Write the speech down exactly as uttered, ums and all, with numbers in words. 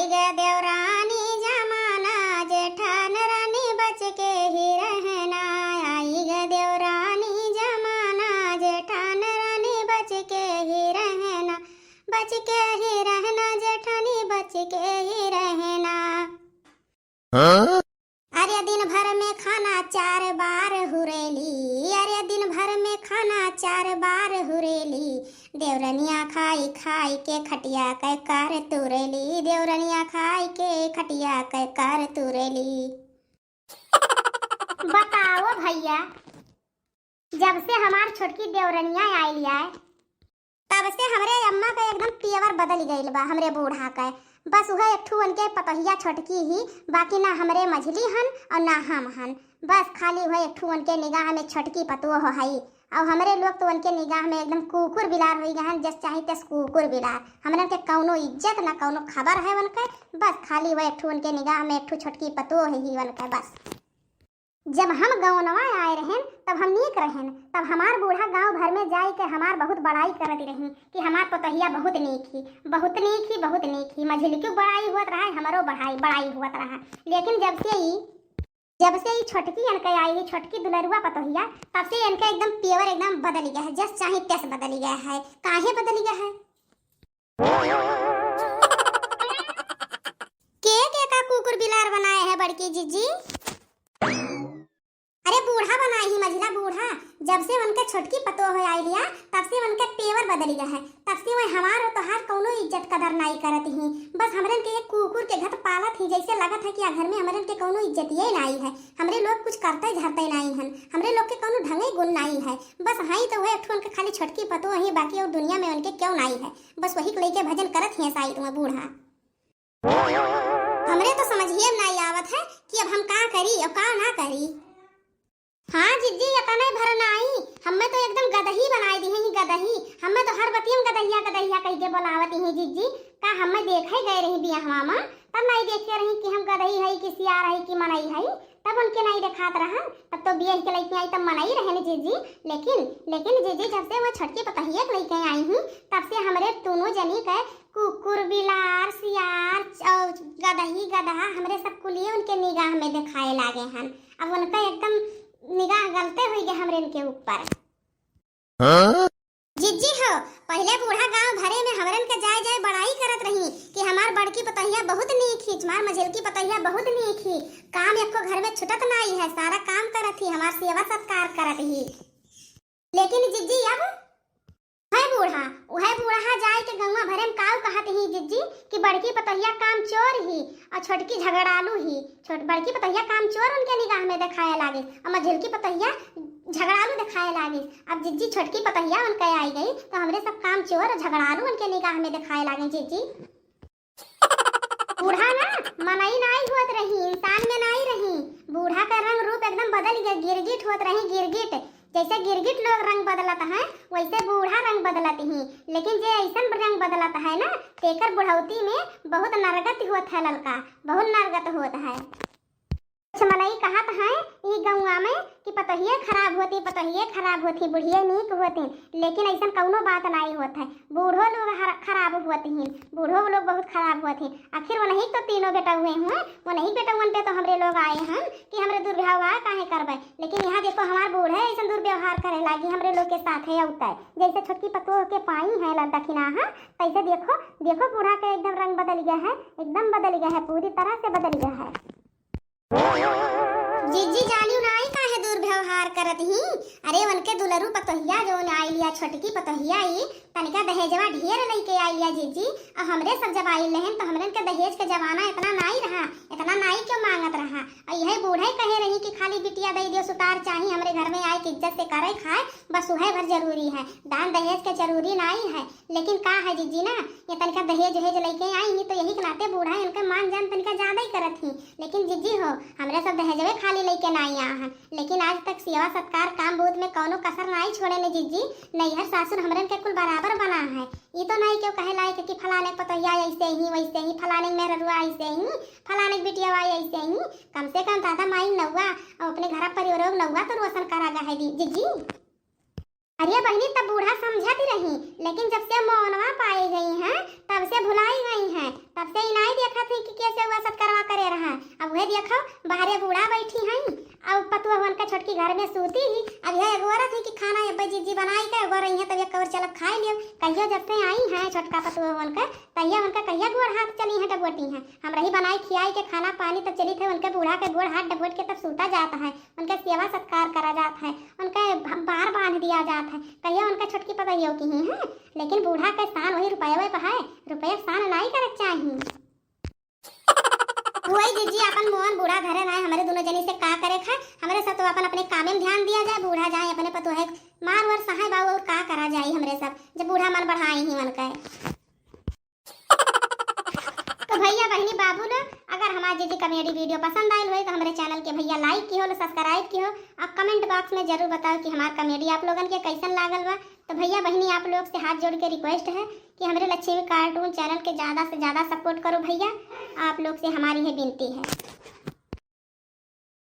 आई ग देवरानी जमाना, जेठान रानी बच के ही रहना। आई ग देवरानी जमाना, जेठान रानी बच के ही रहना। बच के ही रहना जेठानी, बच के ही रहना। हाँ? अरे दिन भर में खाना चार बार हुरेली, अरे दिन भर में खाना चार बार हुरेली। देवरनिया खाई खाई के खटिया के कार तुरेली, देवरनिया खाई के खटिया के कार तुरेली। बताओ भैया, जब से हमार छोटकी देवरनिया आइल आए, तब से हमरे अम्मा का एकदम तेवर बदल गइल बा, हमरे बूढ़ा का। बस उहे एक ठू उनके पतोहिया छोटकी ही, बाकी ना हमरे मझली हन और ना हम हन। बस खाली उहे एक ठू उनके निगाह में छोटकी पतोह हई, और हमरे लोग तो उनके निगाह में एकदम कुकुर बिलार होई गए हन, जस चाही तस कुकुर बिलार। हमरन के कौनो इज्जत ना कौनो खबर है उनके, बस खाली उहे एक ठू उनके निगाह में एक ठू छोटकी पतोह ही उनके बस। जब हम गौनवा आए रहेन, तब हम नीक रहेन, तब हमार बूढ़ा गांव भर में जाए के हमार बहुत बड़ाई करत रही कि हमार पतोहिया बहुत नीक ही, बहुत नीक ही, बहुत नीक ही। मझिलकी बड़ाई होत रहा, हमरो बड़ाई, बड़ाई होत रहा। लेकिन जब से ई, जब से ई छोटकी इनके आई है, छोटकी दुलरुआ पतोहिया, तब से इनके एकदम तेवर एकदम बदल गया है, जस चाही तस बदल गया है। काहे बदल गया है? के के का कुकुर बिलार बनाए है बड़की जिज्जी? अरे बूढ़ा बनाए ही, मझिला बूढ़ा। जब से उनके छोटकी पतोह हो आइलिया, तब से उनके तेवर बदल गया है। तब से वह हमार और तोहार कौनो इज्जत कदर नाई करत ही। बस हमरन के एक कुकुर के घत पालत ही, जैसे लगत है कि आ घर में हमरन के कौनो इज्जतिये नाई है। हमरे लोग कुछ करते धरते नाई हन, हमरे लोग के कौनो ढंगे गुण नाई है। बस हाई तो वह एक ठो उनके खाली छोटकी पतोह ही, बाकी और दुनिया में उनके क्यों नाई है। बस वही के लेके भजन करत ही शायद वह बूढ़ा। हमरे तो समझिए में नाई आवत है कि अब हम का करी और का ना करी। हाँ जिज्जी, इतने भर नाई, हमें तो एकदम गदही बनाई दी है, गदही। हमें तो हर बतियम गदहिया, गदहिया कह के बोलावत ही जिज्जी। का हमें देखे गए रही बियाहवा में, तब नाई देखे रही कि हम गदही है कि सियार है कि मनई है, तब उनके नाई देखात रहन। तब तो बियाह के लइके आई तब मनई रहे न जिज्जी। लेकिन, लेकिन जिज्जी, जब से वह छोटकी पतोहिया के लइके आई ही, तब से हमरे दोनों जनी के कुकुर, बिलार, सियार और गदही, गदहा, हमरे सब कुलिये उनके निगाह में देखाए लागे हन। अब उनका एकदम निगाह गलते हुई गए हमरे उनके ऊपर। हाँ? जिज्जी हो, पहिले बूढ़ा गांव भरे में हमरन के जाए जाए बड़ाई करत रही कि हमार बड़की पतोहिया बहुत नीक ही, हमार मझिलकी पतोहिया बहुत नीक ही। काम एको घर में छुटत नाई है, सारा काम करत ही, हमार सेवा सत्कार करत ही। लेकिन जिज्जी अब वह बूढ़ा, वह बूढ़ा जाए के गौवा भरे में काऊ कहत ही जिज्जी कि बड़की पतोहिया काम चोर ही और छोटकी झगड़ालू ही। छोट, बड़की पतोहिया काम चोर उनके निगाह में देखाए लागे और मझिलकी पतोहिया झगड़ालू देखाए लागे। अब जिज्जी छोटकी पतोहिया उनके आई गई तो हमरे सब काम चोर और झगड़ालू उनके निगाह में देखाए लागे जिज्जी। बूढ़ा ना मनई नाई होत रही, इंसान में नाई रही। बूढ़ा का रंग रूप एकदम बदल गए, गिरगिट होत रही, गिरगिट। जैसे गिरगिट लोग रंग बदलत हैं, वैसे बूढ़ा रंग बदलत ही। लेकिन जे ऐसन रंग बदलत है ना, तेकर बुढ़ौती में बहुत नरगत होत है ललका, बहुत नरगत होत है। कुछ मनई कहत हैं ई गौवा में कि पतोहिए खराब होती, पतोहिए खराब होती, बुढ़िए नीक होती, लेकिन ऐसन कौनो बात नाई होत है। बूढ़ो लोग हर-, खराब होत ही, बूढ़ो लोग बहुत खराब होत ही। आखिर वनही तो तीनों बेटउए हुए, वनही बेटउअन पे तो हमरे लोग आए हैं कि हमरे दुर्व्यवहार काहे करबे। लेकिन यहाँ देखो हमार बूढ़े ऐसन दुर्व्यवहार करे लागी हमरे लोग के साथ है अउते। जैसे छोटकी पतोह के पाई है ला दखिनाहा, तैसे देखो, देखो बूढ़ा के एकदम रंग बदल गया है, एकदम बदल गया है, पूरी तरह से बदल गया है। जिज्जी जानियो नाई काहे दुर्व्यवहार करत ही? अरे उनके दुलरू पतोहिया जौन आइलिया, छोटकी पतोहिया ई तनिका दहेजवा ढेर लइके आइलिया जिज्जी। और हमरे सब जब आइल रहन तो हमरन के दहेज के जमाना इतना नाई रहा, इतना नाई क्यों मांगत रहा। और यही बूढ़े कहे रही कि खाली बिटिया दे दियो सुतार चाही, हमरे घर में आए के इज्जत से करे खाए, बस उहे भर जरूरी है, दान दहेज के जरूरी नाई है। लेकिन का है जिज्जी ना, ये तनिका दहेज वहेज लइके आई ही, तो यही के नाते बूढ़ा इनके मान जान तनिका ज्यादा ही करत ही। लेकिन जिज्जी हो, हमरे सब दहेजवे खाली लइके नाई आ हन, लेकिन आज तक सेवा सत्कार काम बूत में कौनो कसर नाई छोड़े ने जिज्जी। नैहर सासुर हमरन के कुल बराबर बना है। ई तो नाई क्यों कहे लायक कि फलाने पतोहिया ऐसे ही, वैसे ही, फलाने मेहरुआ ऐसे ही, फलाने बिटिया ऐसे ही। कम से कम दादा माई नौआ और अपने घर परिवारों नौआ तो रोशन करा गा है दी-, जिज्जी। अरे बहिनी, तब बूढ़ा समझत रही, लेकिन जब से मोनवा पाई गई हैं, तब से भुलाई गई हैं। अब से ही नाई देखत ही कि कैसे हुआ सतकरवा करे रहा। अब वह देखो, बाहरे बूढ़ा बैठी हैं, अब पतोहवन का छोटकी घर में सूती ही। अब यह एगोरत ही कि खाना अब्बे जीजी बनाई के एगोर रही हैं, तब एक कवर चलब खाई लियो। कहियो जब से आई हैं छोटका पतोहवन का, तहिया उनका कहिया गोड़ हाथ चली हैं, डबोटी हैं। हम रही बनाई खियाई के खाना पानी, तब चली थे उनके बूढ़ा के गोड़ हाथ डबोट के तब सूता जाता है, उनके सेवा सत्कार करा जाता है, उनके भ-, बार बांध दिया जाता है। कहिया उनका छोटकी पतोहियो की ही हैं, लेकिन बूढ़ा के शान वही रुपये पे है, रुपये के शान नाई करे चाहिए। वही जीजी अपन मोहन बूढ़ा घरे ना है, हमरे दोनों जनी से का करे खाए, हमरे सब तो अपन अपने कामे में ध्यान दिया जाए, बूढ़ा जाए अपने पतोहे मान वर सहाय बा, और का करा जाए हमरे सब, जब बूढ़ा मन बढ़ाए ही मन का है। तो भैया बहनी बाबू लोग, अगर हमार जीजी comedy video पसंद आइल होई तो हमरे channel के भैया like किहो लो, subscribe किहो, और comment box में जरूर बताओ कि हमार comedy आप लोगन के कैसन लागल बा। तो भैया बहनी आप लोग से हाथ जोड़ के request है कि हमरे लक्ष्मी cartoon channel के ज्यादा से ज्यादा support करो भैया, आप लोग से हमारी ये विनती है।